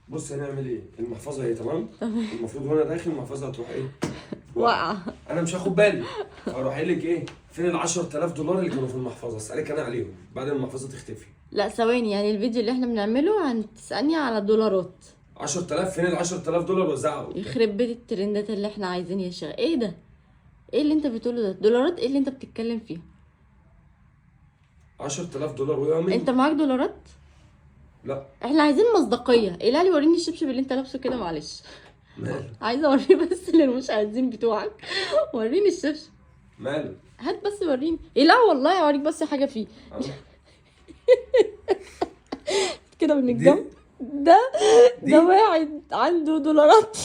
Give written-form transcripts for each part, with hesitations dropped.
بص هنعمل ايه. المحفظة اهي، تمام. المفروض وانا داخل المحفظة هتروح ايه؟ واقعه. انا مش هاخد بالي، فاروح قايل لك ايه؟ فين ال 10000 دولار اللي كانوا في المحفظة؟ اسالك انا عليهم بعد ما المحفظة تختفي. لا ثواني، يعني الفيديو اللي احنا بنعمله هتسالني على دولارات؟ 10000، فين ال 10000 دولار وزعوا؟ يخرب بيت الترندات اللي احنا عايزين يا شيخ. ايه ده؟ ايه اللي انت بتقوله ده؟ دولارات ايه اللي انت بتتكلم فيه؟ 10000 دولار وقعوا مني. انت معاك دولارات؟ لا. احنا عايزين مصداقية. ايه لا وريني الشبشب اللي انت لابسه كده، معلش. ماله؟ عايزه اوريه بس للمشاهدين بتوعك. وريني الشبشب. ماله؟ هات بس وريني. ايه لا والله اوريك بس حاجة فيه. أهو. كده من الجنب ده. دي؟ ده واحد عنده دولارات.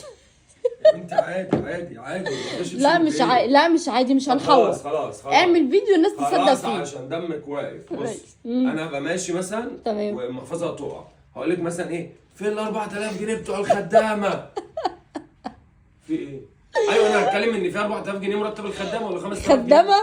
يا بنتي عادي عادي عادي. لا مش عادي، لا مش عادي، مش هنحور. خلاص خلاص خلاص. اعمل فيديو الناس تصدق خلاص فيه. عشان دمك واقف. بص ماشي. مم. انا هبقى ماشي مثلا، تمام. والمحفظه هتقع، هقول لك مثلا ايه؟ فين ال 4000 جنيه بتوع الخدامة؟ في ايه؟ ايوه انا هتكلم ان في 4000 جنيه مرتب الخدامة ولا 5000 جنيه. خدامه؟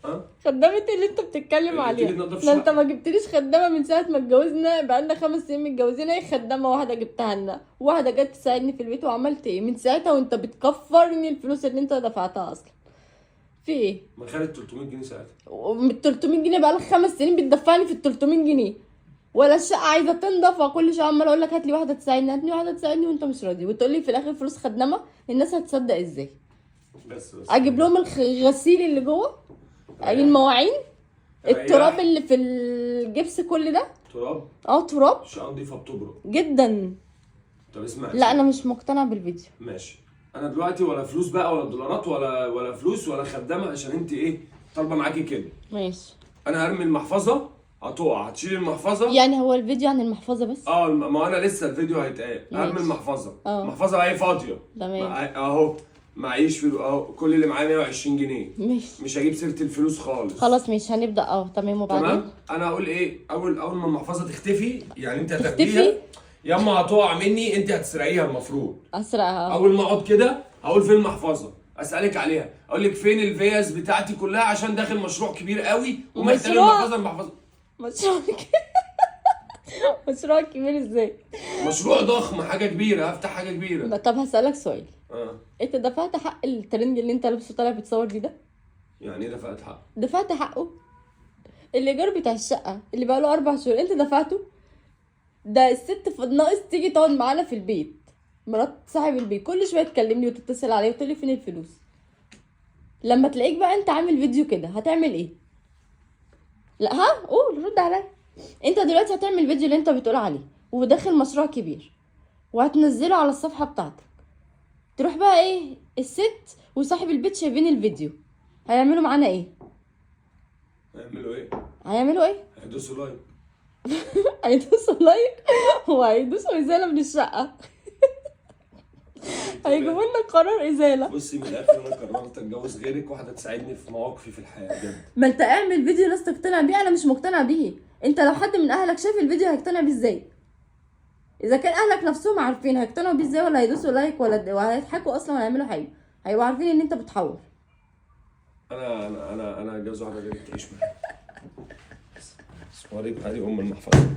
ها؟ خدامة إيه اللي انت بتتكلم اللي عليها؟ تيجي تنضف ده انت شقة. ما جبتليش خدامة من ساعة ما اتجوزنا، بقالنا 5 سنين متجوزين، ايه خدامة واحدة جبتها لنا؟ واحدة جت تساعدني في البيت، وعملت ايه؟ من ساعتها وانت بتكفرني الفلوس اللي انت دفعتها اصلا. في ايه؟ ما خدت 300 جنيه ساعتها. ومن 300 جنيه بقالك 5 سنين بتدفعني في ال 300 جنيه. ولا الشقة عايزة تنضف، وكل شوية عمالة اقول لك هات لي واحدة تساعدني، هات لي واحدة تساعدني، وانت مش راضي، وتقول لي في الاخر فلوس خدامة. الناس هتصدق ازاي؟ بس بس اجيب لهم الغسيل اللي جوه؟ المواعين؟ التراب اللي في الجبس كل ده؟ تراب؟ اه تراب. الشقة نضيفه بتبرق جدا. طب اسمع. لا انا مش مقتنعة بالفيديو. ماشي. انا دلوقتي ولا فلوس بقى ولا دولارات ولا فلوس ولا خدامه، عشان انت ايه طالبه معاكي كده. ماشي. انا هرمي المحفظة هتقع، هتشيل المحفظة. يعني هو الفيديو عن المحفظة بس؟ اه ما انا لسه الفيديو هيتقال. ماشي. هرمي المحفظة. اه. المحفظة اهي فاضية. تمام. اهو معيش فلوس اهو، كل اللي معايا 120 جنيه. ماشي. مش هجيب سيره الفلوس خالص. خلاص ماشي هنبدا. اه تمام. وبعدين؟ تمام. انا هقول ايه؟ اول ما المحفظة تختفي، يعني انت تختفي؟ هتاخديها ياما هتقع مني، انت هتسرقيها المفروض. اسرقها. اول ما اقعد كده هقول فين المحفظة، اسالك عليها، اقول لك فين الفيز بتاعتي كلها عشان داخل مشروع كبير قوي ومحتاج مشروع؟ المحفظة. المحفظة مشروع مشروع كبير ازاي؟ مشروع ضخم، حاجة كبيرة، هفتح حاجة كبيرة. طب هسألك سؤال. اه. انت دفعت حق الترند اللي انت لابسه طالع بتصور بيه ده؟ يعني ايه دفعت حق؟ دفعت حقه؟ الايجار بتاع الشقة اللي بقاله 4 شهور انت دفعته؟ ده الست ناقص تيجي تقعد معانا في البيت، مرات صاحب البيت كل شوية تكلمني وتتصل عليا وتقولي فين الفلوس. لما تلاقيك بقى انت عامل فيديو كده هتعمل ايه؟ لا ها قول، رد عليا. انت دلوقتي هتعمل فيديو اللي انت بتقول عليه وداخل مشروع كبير وهتنزله على الصفحة بتاعتك، تروح بقى ايه الست وصاحب البيت شايفين الفيديو، هيعملوا معانا ايه؟ هيعملوا ايه؟ هيعملوا ايه؟ هيدوسوا like. هيدوسوا like وهيدوسوا ازالة من الشقة. هيجيبوا لنا قرار ازالة. بصي من الاخر انا قررت اتجوز غيرك، واحدة تساعدني في مواقفي في الحياة بجد. ما انت اعمل فيديو ناس تقتنع بيه، انا مش مقتنع بيه. انت لو حد من اهلك شاف الفيديو هيقتنع بيه ازاي؟ اذا كان اهلك نفسهم عارفين هيقتنعوا بيه ازاي؟ ولا هيدوسوا like ولا هيضحكوا اصلا ولا هيعملوا حاجة؟ هيبقوا عارفين ان انت بتحور. انا انا انا انا اتجوز واحدة غيرك تعيش معايا. بس وريك هذه ام المحفظة.